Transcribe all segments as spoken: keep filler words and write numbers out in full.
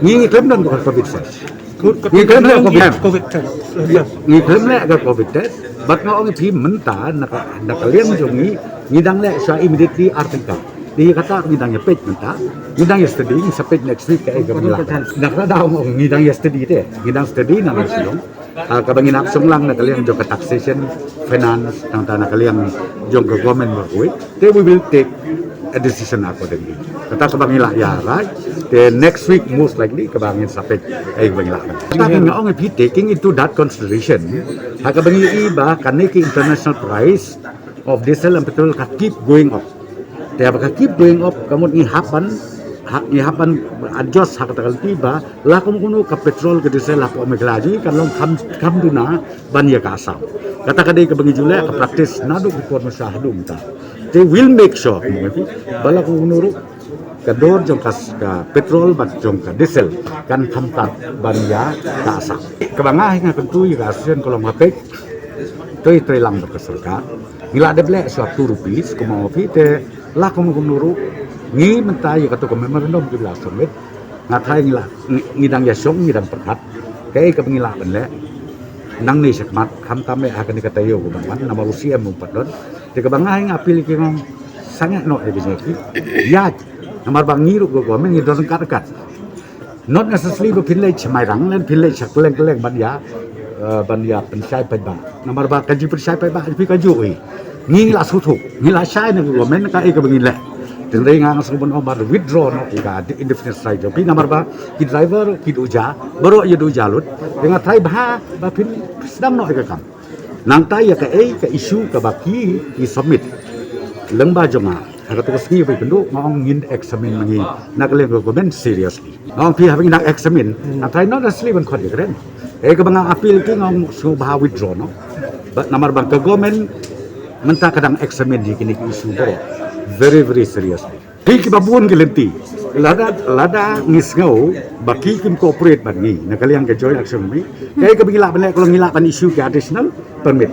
Ngi ngi khlem don ka covid test. Ngi khlem don ka covid test. Ngi khlem leh ka covid test. Bad nga ong ïa phi mynta na ka, na ka liang jong ngi, ngi dang leh sha immediately article. Te kata ngi dang ïa peit mynta. Ngi dang ïa study, ngi sa peit next week kaei kaba ngi lah. Na kata daw ngi dang ïa study te. Ngi dang study na ka shnong. Ah, kaba ngi nang shong lang na ka liang jong ka taxation, finance, tang tang na ka liang jong ka government baroh kawei. Te we will take a decision accordingly. Kata kaba ngi lah ïa rai. Te next week most likely kaba ngin sa peit kaei kaba ngi lah. Kata ka nga ong ïa phi, taking into that consideration, ha kaba ngi ïohi ba kane ka international price of diesel and petrol ka keep going up. Te ba ka keep going up, ka mut ngi hap ban, ha, ngi hap ban adjust ha kata ka lynti ba la kum kumno ka petrol ka diesel hapoh Meghalaya jong ngi kan long kham, kham duna ban ïa ka Assam. Kata ka dei kaba ngi ju leh ka practice naduh ki por mynshwa haduh mynta. Te we'll make sure, kumno ngi, ba la kum kumno ruh ka dor jong ka, ka petrol bad jong ka diesel kan kham tad ban ïa ka Assam. Kaba nga hi nga kyntu ïa ka association ka long ba peit, trei trei lang bad ka sorkar. Ngi la dep leh sha two rupees, kumno phi te la kum kumno ruh. Ngi mynta ïa kato ka memorandum ki la submit. Nga tharai ngi la, ngi, ngi dang ïa shong, ngi dang pyrkhat kaei kaba ngi lah ban leh. Nangne shakhmat, khamtam eh ha kane ka taïew kaba wan, namar u C M um pat don. Te kaba nga hi nga appeal ki, ngong sangeh noh ïa ki jingki. Ïa, namar ba ngi ruh ka government ngi don ryngkat ryngkat. Not necessarily ba phin leit sha Mairang, lane phin leit sha kylleng kylleng ban ïa, eh, ban ïa pynshai paidbah. Namar ba ka jingpynshai paidbah phi ka juh hi. Ngi la sngewthuh, ngi la shai na ka government kaei kaba ngi leh. Te hynrei nga nga sngewbha ban ong ba withdraw noh ïa ka indefinite strike jong phi, namar ba ki driver ki duh ja, baroh ïa duh ja lut. Te nga tharai bha ba phin sdang noh ïa ka kam. Nangta ïa kaei ka issue kaba ki, ki submit lyngba jong nga ha kato ka sngi ba ïakynduh, nga ong ngin examine ma ngi na ka liang ka government seriously. Nga ong phi haba ngi dang examine, nga tharai not necessarily ban khot ïa kren. Eh, kaba nga appeal ki, nga ong sngewbha withdraw noh. Ba namar ba ka government mynta ka dang examine ïa kine ki issue baroh very, very seriously. Phi, kiba bun ki lynti. Lada, lada ngi sngew ba ki kim cooperate bad ngi na ka liang ka joint action committee, kaei kaba ngi lah ban leh ka long ngi lah ban issue ki additional permit.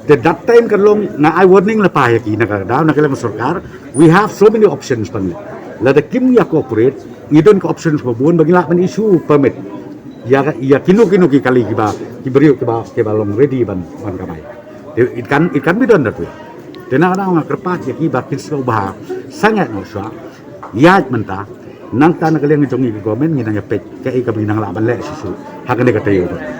Te that time kan long, nga ai warning lypa ïa ki na ka daw na ka liang sorkar. We have so many options ban leh. Lada kim ïa cooperate, ngi don ka options ba bun ba ngi lah ban issue permit ïa, ïa kino kino ki kali kiba, ki briew kiba, kiba long ready ban, ban kamai. It can, it can be done that way. Te na ka daw nga kyrpad ïa ki ba kin sngewbha sangeh noh shuwa. Ïaid mynta, nangta na ka liang jong ngi ka government ngi nang ïa peit kaei kaba ngi nang lah ban leh shuh shuh ha kane ka taïew.